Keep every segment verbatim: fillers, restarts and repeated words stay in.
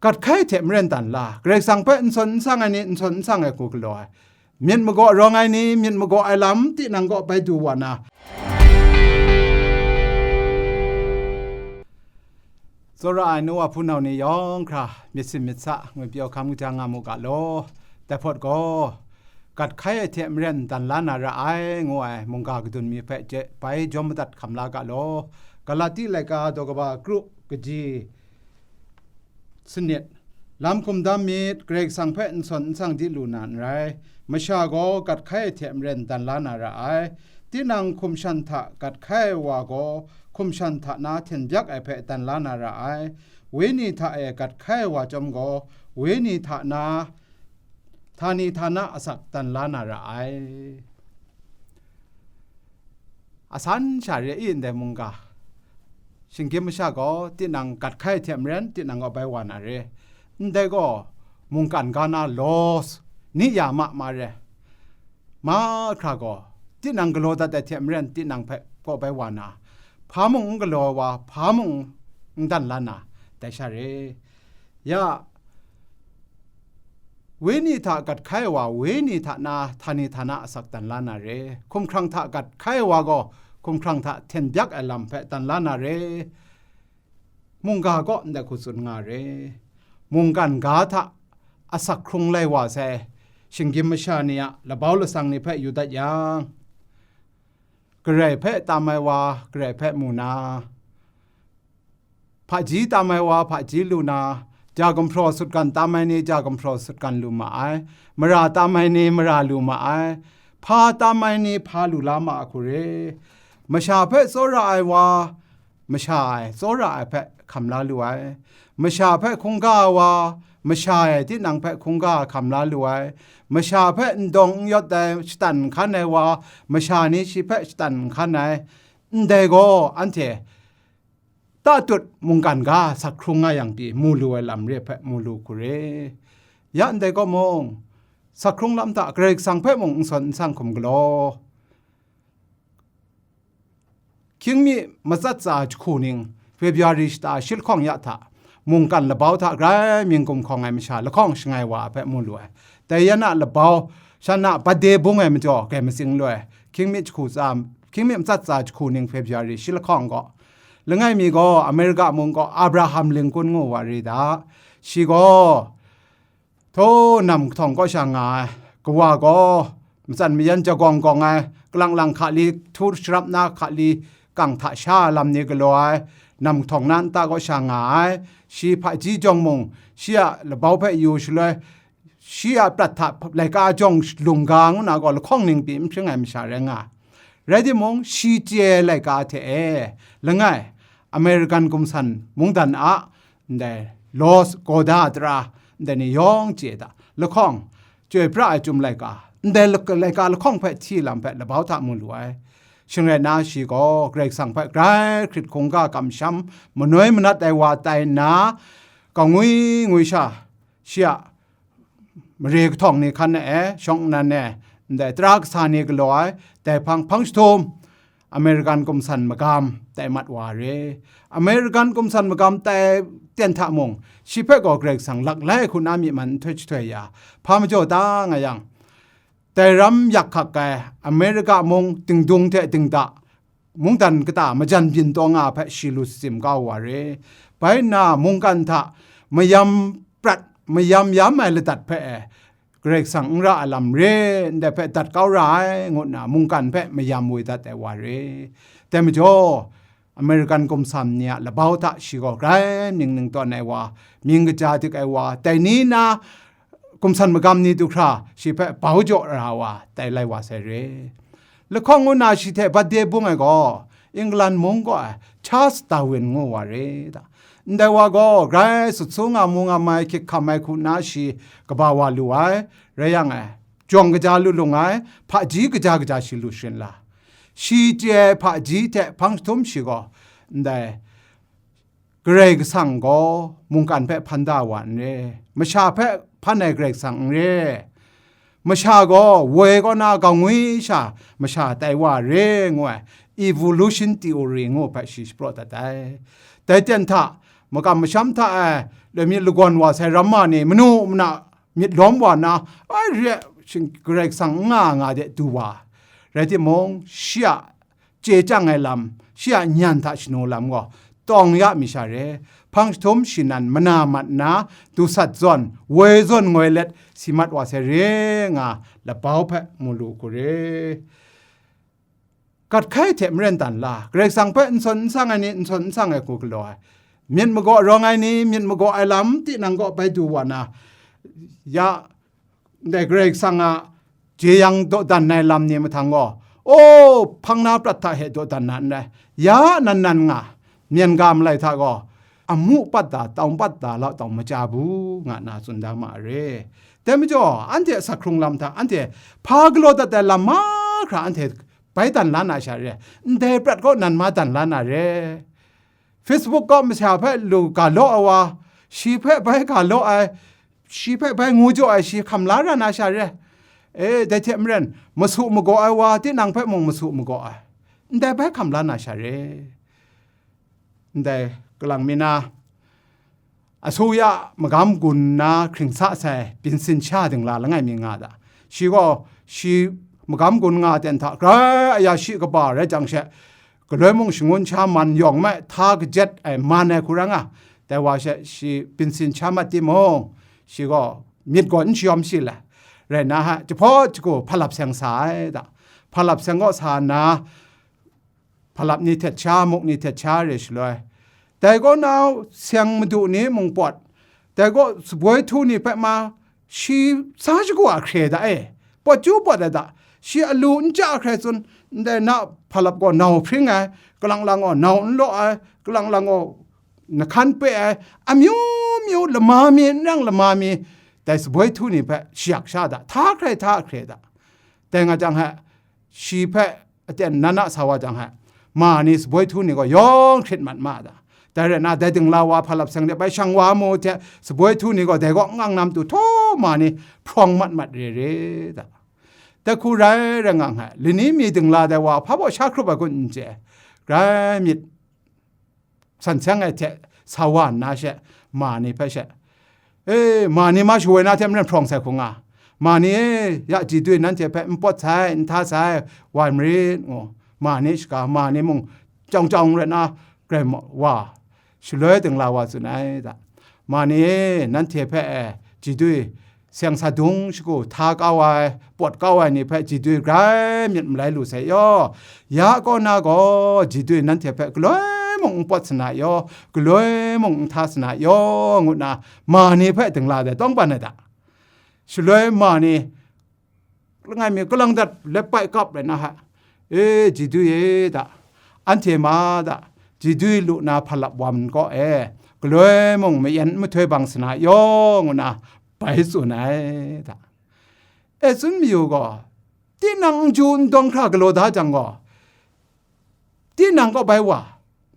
gat hkai hte maren dan la, Karai Kasang hpe n sawn n sang ai ni, n sawn n sang ai hku galaw ai, myit magaw rawng ai ni, myit magaw ai lam tinang kaw bai du wa na, tsawra ai nu wa hpunau ni yawng hkra myit sin myit sa, ngwi pyaw hkam kaja nga mu ga law. Dai hpawt gaw, gat hkai ai hte maren dan la na ra ai, ngu ai mungga kadun mi hpe je bai jawm madat hkam la ga law. Galati laika daw kaba kru kaji sanit, lam hkum dam myit, Karai Kasang hpe n sawn n sang di lu na n rai. Masha gaw gat hkai ai hte maren dan la na ra ai. Tinang hkum shan hta gat hkai ai wa gaw, hkum shan hta na hten byak ai hpe dan la na ra ai. Wenyi hta e gat hkai ai wa chyawm gaw, wenyi hta na htani htana asak dan la na ra ai. Asan sha re i ndai mungga, shinggyim masha gaw tinang gat hkai hte maren tinang gaw bai wa na re. Ndai gaw mungkan ga na laws ni ya ma ma re. Mahkra gaw tinang galaw dat ai hte maren tinang hpe kaw bai wa na, hpa mung n galaw ai wa, hpa mung n dan la na, dai sha re. Ya, wenyi hta gat hkai ai wa, wenyi hta na htani htana asak dan la na re. Hkumhkrang hta gat hkai ai wa gaw, hkumhkrang hta hten byak ai lam hpe dan la na re. Mungga kaw ndai hku tsun nga re. Mungkan ga hta asak hkrung lai wa sai, shinggyim masha ni a labau lasang ni hpe yu dat yang, Karai hpe tam ai wa, Karai hpe mu na, hpaji tam ai wa, hpaji lu na, ja gumhpraw sutgan tam ai ni, ja gumhpraw sutgan lu ma ai, mara tam ai ni, mara lu ma ai, hpa tam ai ni, hpa lu la ma a hku re. Masha hpe tsawra ai wa, masha e tsawra ai hpe hkam la lu ai, masha hpe hkungga ai wa, masha e tinang hpe hkungga hkam la lu ai, masha hpe n dawng n yawt ai, shatan n hkan ai wa, masha ni shi hpe shatan n hkan ai, ndai gaw anhte tatut mungkan ga sak hkrung nga yang pyi mu lu ai lam re hpe mu lu hku re. Ya ndai kaw mung, sak hkrung lam hta Karai Kasang hpe mung n sawn n sang hkum galaw. Hkying mi matsat tsa jahku ning, February shata shi lahkawng ya hta, mungkan labau hta grai mying gumhkawng ai masha lahkawng shangai wa hpe mu lu ai. Dai yan a labau, shan a birthday bung ai majaw, kai matsing lu ai. Hkying mi jahku tsa, hkying mi matsat tsa jahku ning, February shi lahkawng gaw, langai mi gaw, America mung gaw Abraham Lincoln ngu wa re da. Shi gaw, Htaw nam kahtawng kaw sha nga ai, kawa gaw matsan mayan jagawng gawng ai, kalang lang hka li htu sharap na hka li kang hta sha lam ni galaw ai, nam kahtawng na nta kaw sha nga ai, shi hpaji jawng mung, shi a labau hpe yu shaloi, shi a prat hta laika jawng lungga ngu na gaw lahkawng ning pyi n hpring ai masha rai nga ai. Rai timung, shi chye ai laika hte e, langai, American gumsan mungdan a, ndai Laws, Goda tara, ndai ni yawng chye da, lahkawng, chyoi pra ai chyum laika, ndai lak-, laika lahkawng hpe hti lam hpe labau hta mu lu ai. Shing rai nna, shi gaw Karai Kasang hpe grai hkrit hkungga kamsham manoi manat ai wa tai nna, kangwi ngwi sha, shi a mare kahtawng ni hkan e, shawng nnan e, ndai tara kasa ni galaw ai, dai hpang hpang jahtum, American gumsan magam tai mat wa re. American gumsan magam tai ten hta mung, shi hpe gaw Karai Kasang lak lai hku na myi man nhtoi jahtoi ya, hpa majaw ta nga yang, dai ram yak hkak ai America mung dingdung hte dingda, mungdan kata majan byin taw nga hpe shi lu shasim kau wa re. Bai nna mungkan hta mayam prat, mayam yam ai ladat hpe e, Karai Kasang n ra ai lam re, ndai hpe dat kau ra ai, ngu nna mungkan hpe mayam woi dat ai wa re. Dai majaw, American gumsan ni a labau hta shi gaw grai ning ning tawn ai wa, mying kaja dik ai wa, dai ni na gumsan magam ni du hkra shi hpe bau jaw ra wa, tai lai wa sai re. Lahkawng ngu na shi hte birthday bung ai gaw, England mung kaw ai Charles Darwin ngu wa re da. Ndai wa gaw grai sut su nga mu nga mai, hkyik hkam ai hku nna shi kaba wa lu ai, rai yang ai, jawng kaja lu lung ai, hpaji kaja kaja shi lu sharin la. Shi chye ai hpaji hte hpang jahtum shi gaw, ndai Karai Kasang gaw mungkan hpe hpan da wa n re, masha hpe hpan ai Karai Kasang n re. Masha gaw woi kaw na kangwi sha masha tai wa re ngu ai evolution theory ngu hpe shi shapraw dat ai. Dai ten hta, makam masham hta e loi myit lagawn wa sai ramma ni manu mana myit lawm wa na, ai re, shing-, Karai Kasang n nga nga de du wa. Rai timung, shi a chye chyang ai lam, shi a nyan hta shanu lam gaw, tawng ya mi sha re, hpang jahtum shi nan mana mat nna, dusat zawn, woi zawn ngoi let si mat wa sai re nga, labau hpe mu lu hku re. Gat hkai hte maren dan la, Karai Kasang hpe n sawn n sang ai ni, n sawn n sang ai hku galaw ai. Myit magaw rawng ai ni, myit magaw ai lam tinang gaw bai du wa na, ya, ndai Karai Kasang a jeyang dawdan ai lam ni mahtang gaw, o, hpang na prat hta he dawdan na n rai, ya nan nan nga, myen ga malai hta gaw, amu pat da, tawng pat da, lau tawng maja bu, nga na tsun da ma re. Dai majaw, anhte asak hkrung lam hta, anhte hpa galaw dat ai lam mahkra anhte bai dan la na sha re, ndai prat kaw nan ma dan la na re. Facebook kaw masha hpe lu ga law ai wa, shi hpe bai ga law ai, shi hpe bai ngu jaw ai, shi hkam la ra na sha re. E, dai hte maren, masu magaw ai wa, tinang hpe mung masu magaw ai, ndai bai hkam la na sha re. Ndai kalang mi na, asuya magam gun na hkring sa sai, Pinsin sha dingla langai mi nga da. Shi gaw, shi magam gun nga ten hta, grai aya shi kaba rai jang she, galoi mung shangun sha man yawng mai, hta kajet ai man ai hku ra nga. Dai wa she, shi Pinsin sha mat timung, shi gaw myit gaw n shayawm shi le. Rai na ha, jahpaw jagu hpalap seng sa ai da. Hpalap seng gaw sa nna, hpalap ni htet sha, muk ni htet sha re shaloi, dai kaw na seng madu ni mung pawt, dai kaw saboi htu ni hpe ma, shi sa shagu a hkre da e, pawt chyu pawt ai da, shi alu n ja hkrai tsun, ndai na hpalap gaw nau hpring ai, kalang lang gaw nau n law ai, kalang lang gaw nahkan pe ai, amyu myu lama mi n rang lama mi, dai saboi htu ni hpe shayak sha da, hta hkrai hta hkre da. Dai nga jang he, shi hpe aten nan a sa wa jang he, ma ni saboi htu ni gaw yawng hkrit mat ma da. Dai rai nna, dai dingla wa hpalap seng de bai shang wa mu hte, saboi htu ni gaw dai kaw ngang na matu htaw ma ni hprawng mat mat re re da. Dai hku rai rai nga he, lani mi dingla dai wa hpa baw sha hkrup ai kun n chye, grai myit san seng ai hte sa wa nna she, ma ni hpe she, "E, ma ni ma shawoi na hte maren hprawng sai hku nga, ma ni e, ya ji dui nanhte hpe n pawt sai, n hta sai, wa marit," ngu, ma ni shaga, ma ni mung chyawng chyawng rai nna grai wa, shaloi dingla wa tsun ai da. Ma ni e, nanhte hpe e, ji dui, seng sa dung shagu hta kau ai, pawt kau ai ni hpe ji dui grai myit malai lu sai yaw, ya kaw na gaw ji dui nanhte hpe galoi mung n pawt sana yaw, galoi mung n hta sana yaw, ngu nna ma ni hpe dingla dai tawng ban ai da. Shaloi ma ni langai mi kalang dat lep pai kap rai na ha, "E, ji dui e da, anhte ma da, ji dui lu na hpalap wa man kaw e, galoi mung mayan n mahtoi bang sana yaw," ngu na bai tsun ai da. E, tsun mayu gaw, tinang n ju n dawng hkra galaw da jang gaw, tinang kaw bai wa,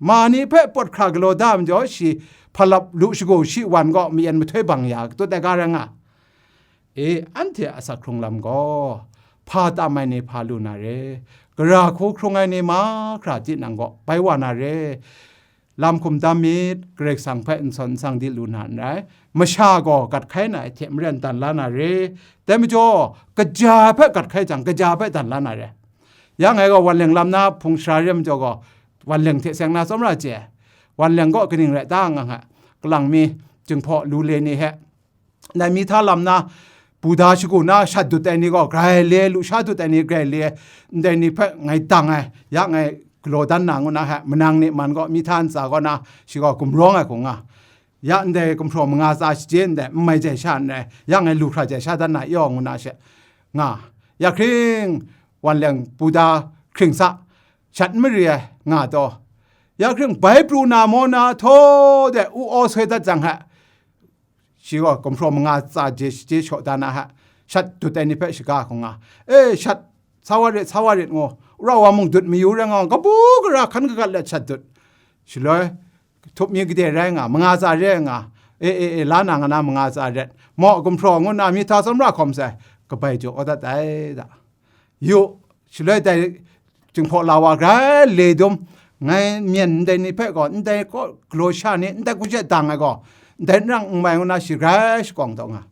ma ni hpe pawt hkra galaw da majaw, shi hpalap lu shagu shi wan gaw mayan mahtoi bang ya katut ai ga rai nga. E, anhte a asak hkrung lam gaw, hpa tam ai ni hpa lu na re, gara hku hkrung ai ni mahkra tinang gaw bai wa na re, lam hkum dam myit, Karai Kasang hpe n sawn n sang di lu na n rai, masha gaw gat hkai na ai hte maren dan la na re, dai majaw, kaja hpe gat hkai jang, kaja hpe dan la na re. Ya ngai gaw wan leng lam na hpung sara re majaw gaw, wan leng hte seng na tsawmra chye ai. Wan leng gaw kaning rai ta nga nga, kalang mi, Jinghpaw lu le ni he, ndai mi hta lam na, Buda shagu na shat dut ai ni gaw grai le, lusha dut ai ni grai le, ndai ni hpe ngai dang ai, ya ngai galaw dan na ngu na he, manang ni man gaw mi hta ntsa gaw na, shi gaw gumrawng ai hku nga. Ya ndai gumhpraw manga tsa shaje ndai, n mai jai sha n rai, ya ngai lu hkra jai sha dan na yaw ngu na she, nga. Ya hkring, wan leng Buda hkring sa, shat n mari ai, nga taw. Ya hkring bai pru na maw na htaw de u aw soi dat jang he, shi gaw gumhpraw manga tsa je, je shaw da na ha, shat dut ai ni hpe shaga hku nga, "E, shat sa wa rit, sa wa rit," ngu, "Wora wa mung dut mayu rai nga, kabu gara hkan kagat let shat dut." Shaloi, htup mi gade rai nga, manga tsa re nga, "E, e, e, la na nga na manga tsa ret, maw, gumhpraw," ngu na mi hta tsawmra hkawm sai, kabai jaw dat ai da. Yu, shaloi dai Jinghpaw la wa grai le dum, ngai myen ndai ni hpe gaw, ndai kaw galaw sha ni, ndai hku she dang ai gaw, ndai n rang n mai ngu na shi grai shakawng taw nga.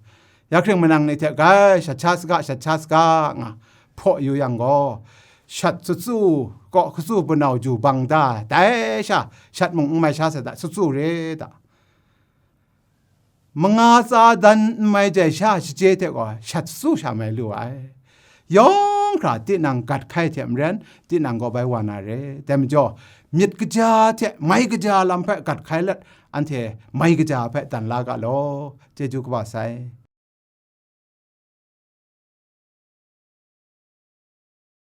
Ya hkring manang ni hte grai shat sha saga, shat sha saga nga hpaw yu yang gaw, shat sutsu, kaw katsu punau ju bang da, dai sha shat mung n mai sha sa da, sutsu re da. Manga tsa dan n mai jai sha shachye hte gaw shat sutsu sha mai lu ai. Yawng hkra tinang gat hkai hte maren, tinang gaw bai wa na re. Dai majaw, myit kaja hte mai kaja lam hpe gat hkai let, anhte mai kaja hpe dan la ga law. Chyeju kaba sai.